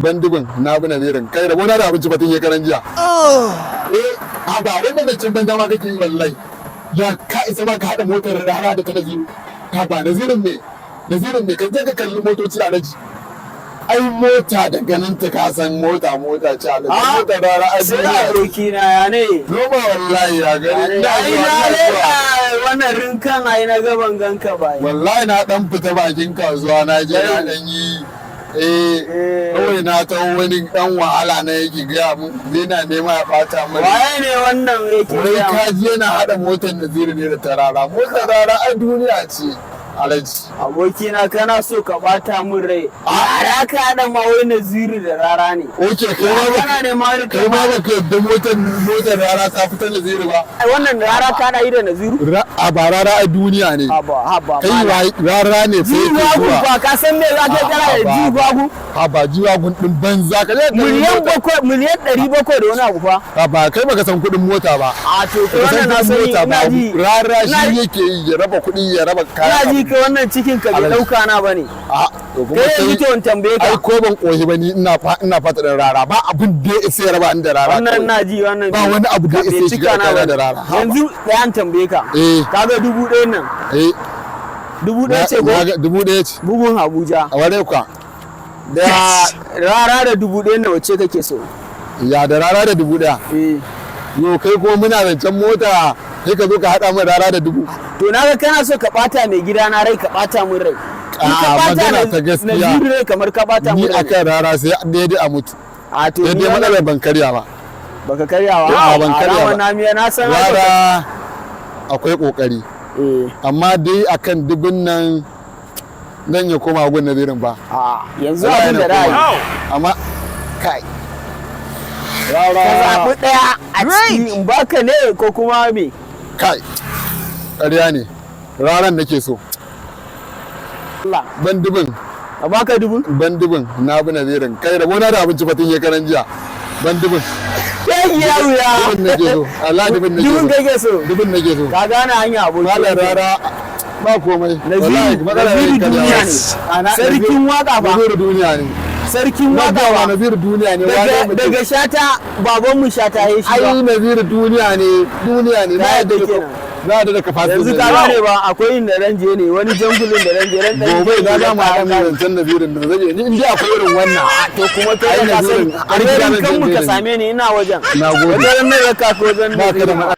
Bandubin na bi Nazirin kai da gona da abinci batun shekaran jiya. Eh, a ba wannan zancen banza ma kake yi wallahi. Ya ka isa ma ka haɗa motar rara da ta Naziru? Ka ba Nazirin me? Nazirin me? Ka je ka kalli motoci a Alhaji. Ai mota da ganin ta ka san mota mota ce Alhaji. Ah, Motar rara ai sai duniya. Aboki na, ya ne? Noma wallahi, ya gani. Ina Ai zuwa, na ina zuwa. leka wannan rinkan, ai na gaban ganka ba. Wallahi na dan fita bakin kasuwa, na je na dan yi kawai na ta wani dan wahala na yake gaya mun yana nema ya bata mun. Waye ne wannan yake Wai gaya ma? kaji yana hada motar Naziru ne da tarara. Motar rara ai duniya ce, Alhaji. Aboki na, kana so ka bata mun rai. A ka haɗa ma wai Naziru da rara ne. Oke, kai ma ba Kana ne ma wani kai ma baka yadda motar rara ta fita Naziru ba? Ai, wannan rara ka haɗa yi da Naziru? A ba rara ai duniya ne. Haba haba. Kai Malam. wai rara ne fa yake G-Wagon zuwa. ba ka san me za ka kira da Haba. G-Wagon? A ba G-Wagon din banza ka je ka Miliyan mota. 7, miliyan 700 da wani abu fa. A ba kai baka san kuɗin mota ba. A to kai Baka san wannan na kuɗin sani mota ba. ina ji. Rara shi yake yi, ya raba kuɗi, ya raba kaya. Ina ji kai wannan cikin ka bai Alhaji. dauka na bane. A to kuma Kai yanzu to in tambaye ai ka. ko ban koshi ba, ni ina fata da rara, ba abin da ya isa ya raba ni da rara. Wannan Kawai. na ji wannan Ba wani abu da ya bai isa ya shiga cika na tsakanin bane. da rara. Haba. Yanzu ɗayan tambaye ka. Eh. Kaga 1000 nan. Eh. 1000 ce ko? 1000 ce. Bugun Abuja. A ware kwa. Da rara da 1000 na, wacce kake so? Ya da rara da 1000? Eh. Yo kai ko muna zancen mota sai ka zo ka haɗa min rara da dubu. To na ga kana so ka bata mai gida na rai, ka bata min rai. In ka A'a, bata magana ta gaskiya. Naziru rai kamar ka bata Ni min rai. akan rara sai daidai a mutu. A to ni Daidai wannan matsalar ban karya ba. Baka karyawa. A'a, ban karya ba. Na miya na san haka. Rara akwai kokari. Eh. Amma dai akan dubun nan nan ya koma gun Nazirin ba. A yanzu Wallahi abin na da ra'ayi. koma. Amma kai Ka rara zaɓi ɗaya a ciki in baka ne ko kuma me? Kai, ƙarya ne, raran nake so. Allah. Ban dubin. A baka dubun? Ban dubin na bi Nazirin kai da gona da abinci batun shekaran jiya. Ban dubin. Kai ya wuya. Dubin nake so, Allah, dubin nake Dubun so. kake so? Dubin nake so. Ka gane hanya, aboki. Malam, rara ba komai. Wallahi Naziru matsalar Naziru rai karyawa. duniya ne. Sarkin waka fa. Naziru duniya ne. Sarkin Na waka gawa fa. Naziru duniya ne. Daga Wane mutum? Daga Shata, baban mu Shata ya shi Ai ba. Naziru duniya ne, duniya ne. Na Ka yadda yadda da kenan. Na yadda da capacity. Yanzu ka gane ba akwai inda ran je ne, wani jangulin da ran je ran dan Gobe je na ne ga mu haɗa mai zancen Nazirin da zai ni in dai akwai irin wannan. To kuma kai Ai da ka sani Nazirin, har gida a na kan mu je ka ne. same ni ina wajen. Na gode. Wata ran mai raka ko wajen Ba ka da Naziru. matsala.